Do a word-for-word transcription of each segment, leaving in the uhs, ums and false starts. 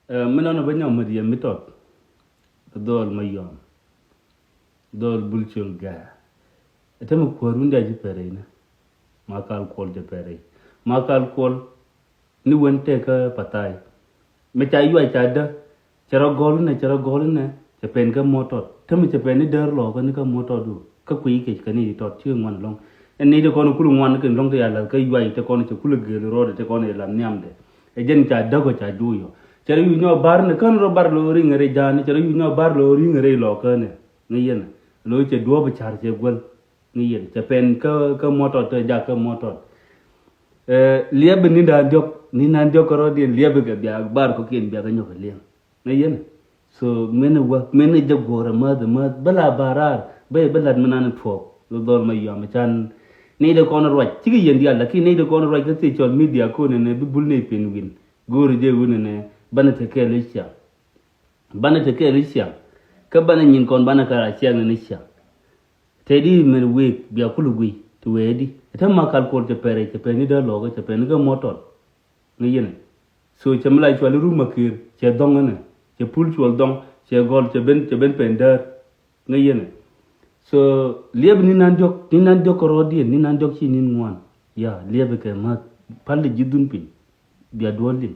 Ɛ, mi nɔnɔ bä nyɔm mät yɛ mi tɔt. Dhɔl ma yɔm. Dhɔl bul ciöl gɛɛ. Ɛ tämɛ kuäär wun dia ji̱ pɛrɛ inɛ. Ma kal kuɔl jɛ pɛrɛ. Ma kal kuɔl. Ni wen tëë kä pathai. Mɛ ca yuac ca dä. Cɛ rɔ gɔl inɛ, cɛ rɔ gɔl inɛ. Cɛ pɛn kä mɔtɔt. Tämɛ cɛ pɛn ni däär lɔɔkä ni kä mɔtɔt du. Kä kui̱ kec kä ni tɔt ci ŋuan lɔŋ. Ɛn ni ti kɔn kulɛ ŋuan kɛ lɔŋ ti ya lath kä yuac ti kɔn cɛ kulɛ gel rɔɔdɛ ti kɔn cɛ lath nhiamdɛ. Ɛ jɛn ca däk ɔ ca juuc ɔ. Cɛ rɔ yuc nyɔ bar ni kän rɔ bar lo riŋ rɛy ja̱a̱n, cɛ rɔ yuc nyɔ bar lo riŋ rɛy lɔ kän ni. Ŋäc yɛn. Lo cɛ duɔ̱ɔ̱p car cɛ guäl. Ŋäc yɛn. Cɛ pɛn kä, kä mɔtɔt, cɛ jak kä mɔtɔt. Ɛ, liɛp ni dan diɔk, ni nan diɔk kärɔ̱diɛn liɛp kɛ bia bar kɔkiɛn bia kä nyɔk kɛ liɛŋ. Ŋäc yɛn. So, mɛn wä, mɛn jɛ guɔ̱rɛ mäth, mäth, bä la ba raar, bä, bä lat mi nan tuɔɔk, lo dhɔl ma yɔam can. Ni de kɔn ruac, cikɛ yɛn dial, lakin ni de kɔn ruac kä social media kɔn nɛ, bi bul ni pin win. Go̱o̱ri jɛ wun nɛ, banɛ te kɛɛl i̱ ciaŋ. Banɛ te kɛɛl i̱ ciaŋ. Kä banɛ nyin kɔn banɛ kar a ciaŋ ni ciaŋ. Te di mɛn wek, bia kul gui, ti wee di. Te ma kal kuɔl cɛ pɛrɛ, cɛ pɛn ni dee lɔɔkä, cɛ pɛn ni kä mɔtɔl. Ŋäc yɛn. So cɛ mi la cuali rum ma kiir, cɛ dhɔŋ ɛnɛ, cɛ pul cuɔl dhɔŋ, cɛ gɔl, cɛ ben, cɛ ben pɛn däär. Ŋäc yɛn. So liɛp ni nan diɔk, ni nan diɔk kärɔɔdiɛn, ni nan diɔk ci nin ŋuan. Ya, liɛp kɛ ma pal di ji̱ dhun piny. Bia duɔl liŋ.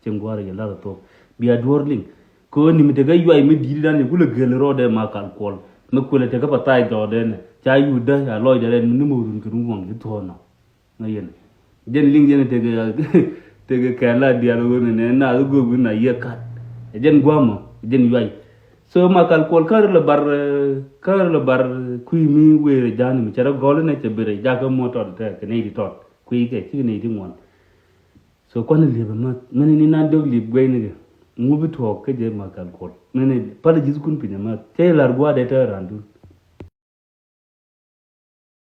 Cɛ ŋuar yɛ lar thok. Bia duɔl liŋ. Kɛ ni mi tekɛ yuay mi di̱i̱t dan ni kulɛ gel rɔɔdɛ ma kal kuɔl. Mi kulɛ tekɛ pa thai dɔɔdɛ nɛ. Ca yu dä, a lɔcdɛ rɛ ni mi run kɛ run waŋ, ni thuɔɔnɔ. Ŋäc yɛn. Jɛn liŋ jɛn tekɛ, tekɛ kɛn la dial ɣöö nɛ nɛ na ɣöö go̱o̱k wi̱n na yiëë kat. Jɛn gua̱a̱mɔ, jɛn yuay. So ma kal kuɔl kär lɛ bar, eh, kär lɛ bar kui̱ mi wëë rɛ ja̱a̱n mi cɛ rɛ gɔl nɛ cɛ bi rɛ jakä muɔ tɔt tɛ kɛ nɛy ti tɔt. Kui̱ kɛ cikɛ nɛy ti ŋuan. So kuan liep ma, mɛn ni nan diɔk liep guey ni kɛ. Ŋu bi tuɔɔk kä jɛ ma kal kuɔl. Mɛn ni pal ji̱th kun piny ma. Cɛ lar gua̱a̱ dɛ tɛ randun.